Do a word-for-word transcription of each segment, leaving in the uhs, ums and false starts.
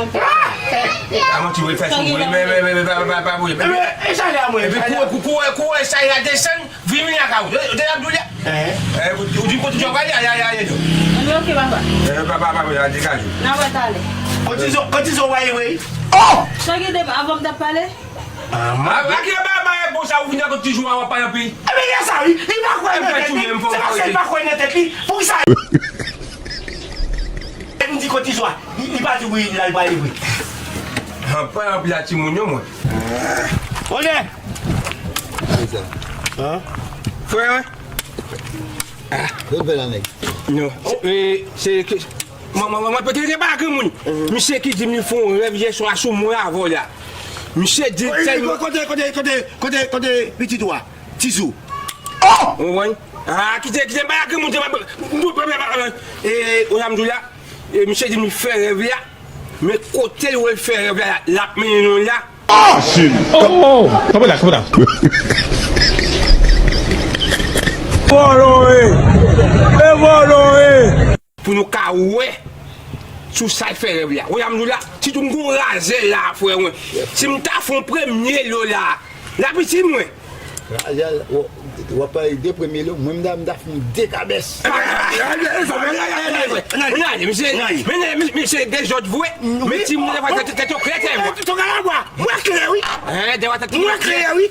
A manti, wi, fè sou mwen. Men, men, men, men, pa, pa, pa, pa, pa, men, men, e chalè a mwen, epi chalè a. Kou, kou, kou, kou, chalè a desann, vin, vin lakay ou. Yo, yo, yo, Abdoul, eh, ou, ou di m kote w pral ye, ale, ale, ale, ale. Ann, ok, papa. Eh, papa, papa, ale, degaje w. N a wè talè. Kotizo, kotizo, w ale, wi. Oh! Sa gen de avan m t ap pale? Ah, a, a ki ba, ba, bon, sa ou vin ak ti jou a, w ap pale anpil. Ebyen, lè sa, wi. Li pa kwè nan tèt li. Se paske li pa kwè nan tèt li. Poukisa? M di kotizo a. Li, li pa di wi, la, li pale vre. An, pale anpil a timoun yo, mwen. Onè! Kisa? An? Frè, wi. Yo fè la, nèg. Non. Se, e, se ke, mwen, mwen, mwen, mwen, pete gen pa granmoun. Misye ki di m li fè yon rèv yè swa sou mwen avè w la. Misye di tèlman. Kote, kote, kote, kote, kote pitit ou a? Tizou. Oh! Ou konprann? A, kite, kite, m pa granmoun, se pa, e, ou sa m di w la, e, misye di m li fè rèv la, men kote l wè l fè rèv la, l ap mennen nou la. Oh, shit! Oh, oh, oh. Kanpe la, kanpe la. Vòlò e! E vòlò e! Pou nou ka wè sou sa l fè rèv la. Wè, m di w la, si tou m gon razè la, frè mwen. Si m ta fè yon premye lo la, l ap itil mwen. Razè, w, w ap pale de premye lo, mwen m ta, m ta fè yon dekabès. Ann ale, misye, men, men, misye dezòd vre. Men timoun yo, tèt, tèt yo klè tèlman. Mwen klè, wi. Mwen klè, wi.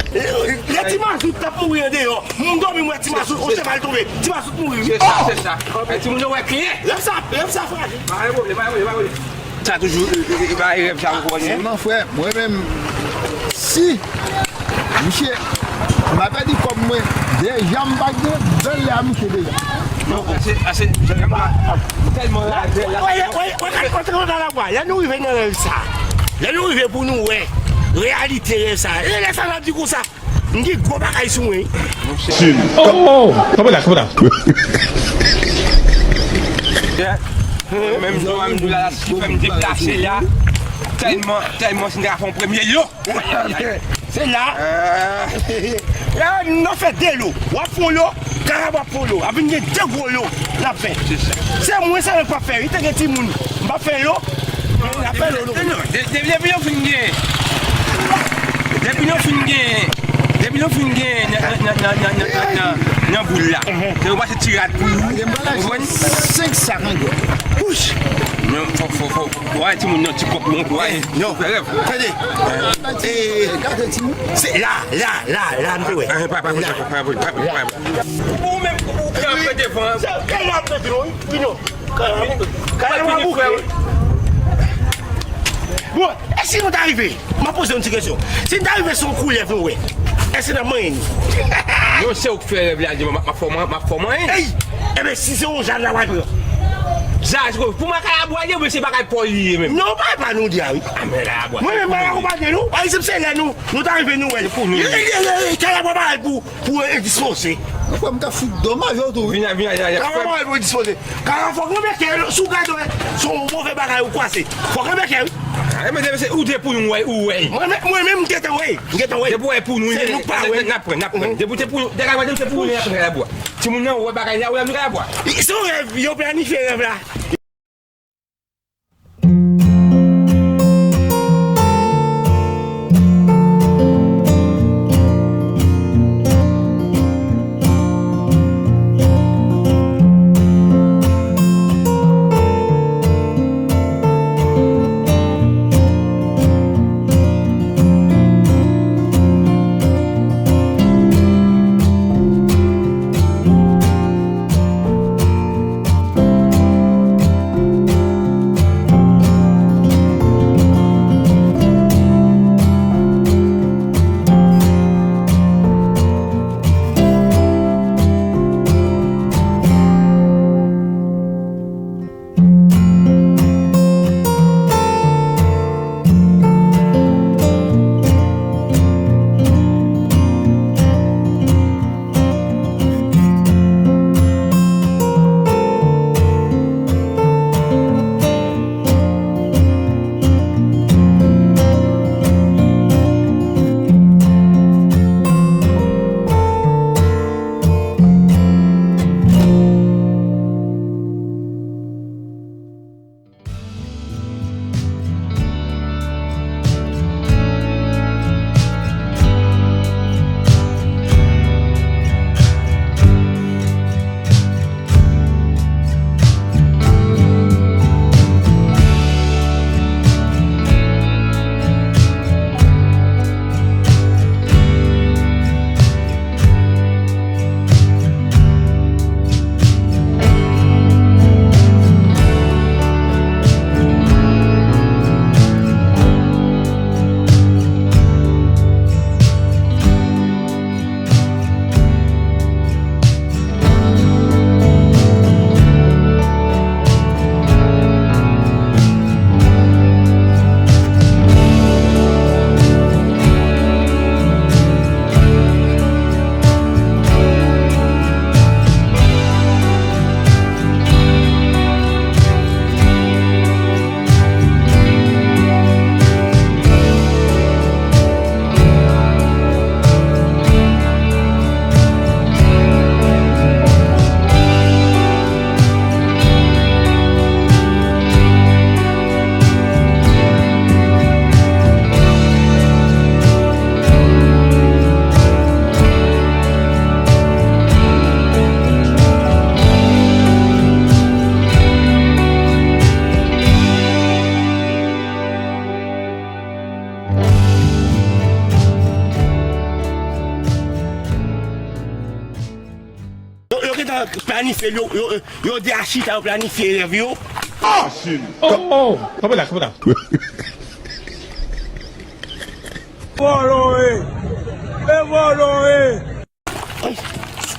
Lè Ti Mazout t ap mouri andeyò, m dòmi, m wè Ti Mazout, yon cheval tonbe. Ti Mazout mouri, wi. Se sa, se sa. Timoun yo wè klè. Lè sa, lè sa frajil. Pa gen pwoblèm, pa gen pwoblèm, pa gen pwoblèm. Sa toujou, e, e, e, ba rèv sa, ou konprann? Non, frè, mwen menm, si misye, m pa pèdi kòb mwen, deja m pa gen dòlè a misye deja. Non, ase, ase, tèlman la, tèlman la. Wè, wè, wè, wè, wè, wè, lè nou rive nan rèv sa, lè nou rive pou nou wè reyalite rèv sa, e lè sa n ap di konsa, m gen gwo bagay sou mwen. Chil. Oh, oh, oh. Kanpe la, kanpe la. Menm jan m di w la, la, sa ki fè m deplase la, tèlman, tèlman, si n ta fè yon premye lo. Se la. La, nou fè de lo. W ap fè yon lo, Karab ap fè yon lo. Ap vin gen de gwo lo n ap fè. Se mwen sèlman k p ap fè, wi. Te gen timoun, m p ap fè lo. N ap fè lo, lo. Non, non, de-, de-, depi nou fin gen, depi nou fin gen, depi nou fin gen nan, nan, nan boul la, se yo pase ti rad pou nou. Ou konprann? Senk sak ankò. Wouch! Non, fò, fò, fò. Wè, timoun nan ti kòk non, wè. Non. Fè rèv. Tande. E, se la, la, la, la, m te wè. Eh, pa, pa, pa, pa. Ou menm, ou k ap devan. Se la m te di nou, wi, non. Kay la bouke. Bon, e si nou ta rive? M ap poze yon ti kesyon. Si n ta rive se yon koulèv nou wè, èske n ap manyen li? Non, se ou k fè rèv la, di m ap fè w manyen, m ap fè w manyen. Ey! Ebyen, si se yon zam la w al pran. Zam, pou mwen, kay la bwa li, oubyen se bagay pa w li ye menm? Non, bagay pa nou di a, wi. A, men kay la bwa. Mwen menm, mwen akonpanye nou. Pa egzanp, se lè nou, nou ta rive, nou wè l. Pou nou. Kay la bwa bagay pou, pou, e, dispoze. Mwen kwè m ta fout domaj ou tou, wi. Vin, vin, vin, vin. Kay la bwa bagay pou dispoze. Kay la fòk nou mete, si w gade, se yon move bagay ou kwase. Fòk nou mete, wi. A, men se ou te pou nou wè, ou wè. Mwen menm, mwen menm, m gentan wè. M gentan wè. Depi w wè pou nou, se nou pa wè. N ap pran, n ap pran. Depi w te pou nou, depi w te pou nou, n ap pran kay la bwa. Timoun nan wè bagay la, wè nou kay la bwa. Se yon rèv, yo planifye rèv la. Yo, yo, yo, yo de a chita, yo planifye rèv yo. Oh, oh, kanpe la, kanpe la. Vòlò e! E vòlò e!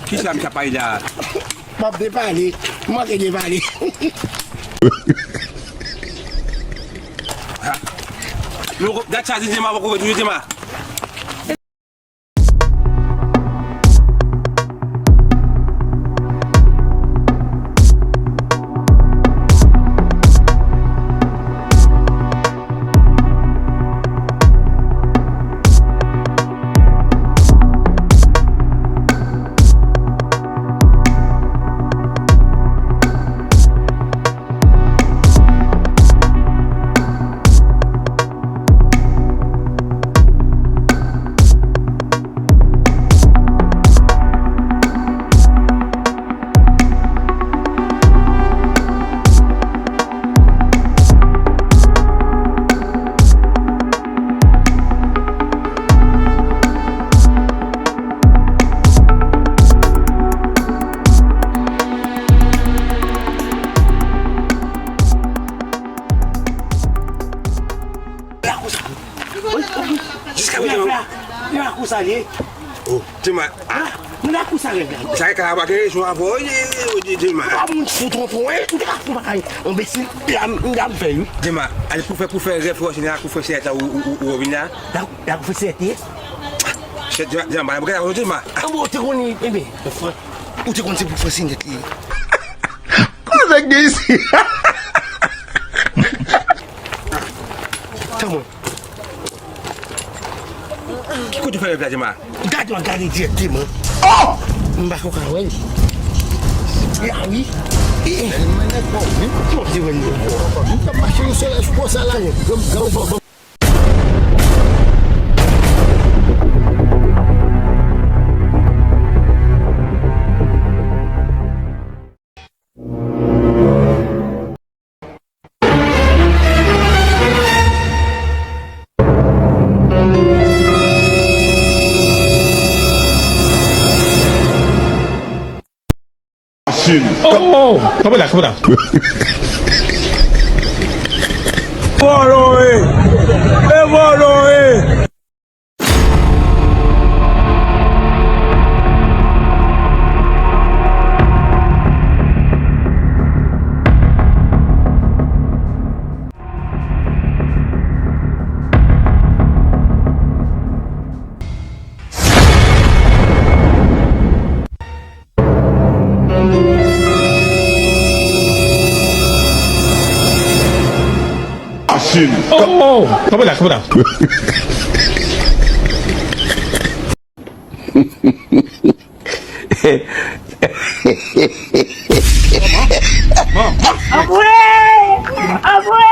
Kisa misye ap pale la? M ap depale. M manke depale. Ha. Nou, dat sa di Dema poko fè toujou Dema. Jiska prezan. Nan lakou sa li ye. Oh, Dema. Ah, nan lakou sa rèv la. Sa e kalabwa gen rezon avè w, wi, wi, wi, Dema. Ou pa moun fou tonton, wi. Ou te ka fou pa kay. Enbesil, la, m, la m fè, wi. Dema, ale pou fè, pou fè rèv, wè, se nan lakou frè Sèt la, ou, ou, ou, ou vin la. La, lakou frè Sèt, ye. Sèt, Dema, Dema, Dema, Dema. An bon, ou te konnen, enben, ou te konnen se pou frè Sèt li ye. Koze k gen isi? Tann mwen. Ki kote w fè rèv la, Dema? Gade, w ap gade dirèkteman. Oh! M pa ko ka wè li. La, wi. Eh, eh. Ki w ap di wè li? M t ap mache yon sèl konsa la. Machin. Oh, oh, oh. Kanpe la, kanpe la. Vòlò e! E vòlò e! Machin. Oh, oh, oh. Kanpe la, kanpe la. Apre! Apre!